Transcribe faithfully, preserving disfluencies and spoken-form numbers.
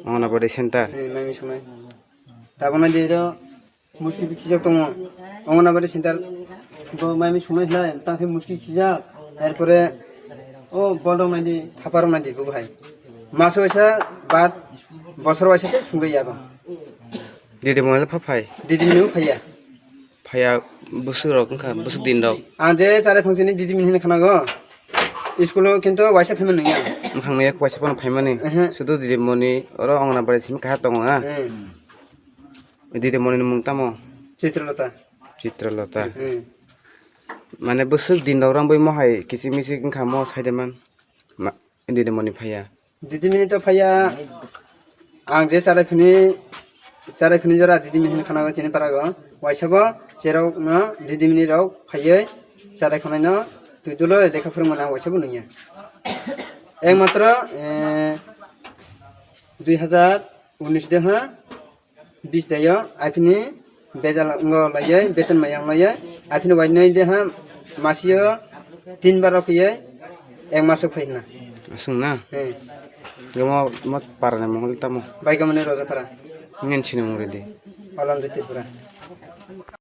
Anganabadi center. Eh, maimi sumai. Tabona de ro muski bi khijak tongo. Anganabadi center bo maimi sumai hlai, ta khe muski khijak. Erpore o bol rok nai di, thapa rok nai di, bo hai. Maso waisa bat, bosor waisa se sungwi ya bo. Didi mobile pha phai. Didi mobile phaiya. Phaiya bwswk rok wngkha, bwswk din rok. Ang je chare phang sini didi mini hinwi khanago. School o kintu waisa phaima nungya. Mwkhang naiya waisa phano phaimani. Ehe. Sudu didi moni oro Anganabadi simi kaha tongo ha. Eh. Didi moni ni mung tamo? Chitralata. Chitralata. Eh. Mane bwswk din rok rang bai mohai kichik michik wngkha mo saideman. Ma-, didi moni phaiya. Didimini to phaiya, ang je charai phini, charai phini jora didimini hwnwi khanago chini parago. Waisa bo cherokno didimini rok phaiwi charai khwnaino twi dolo lekha phwrwngmani ang waisa bo nungya. Ekmatro, eh, dui hazar unis de ha, bis dayo, aphini bejal ngo laiye, beton mayang laiye, aphini wainai de ha, masio tin bar rok ye, ek maso phai na. Aswng na? Eh. Gamo mo parani mongol tamo? Bai gamani Roja para. Ngen sini mungri di. Alam de Tripura.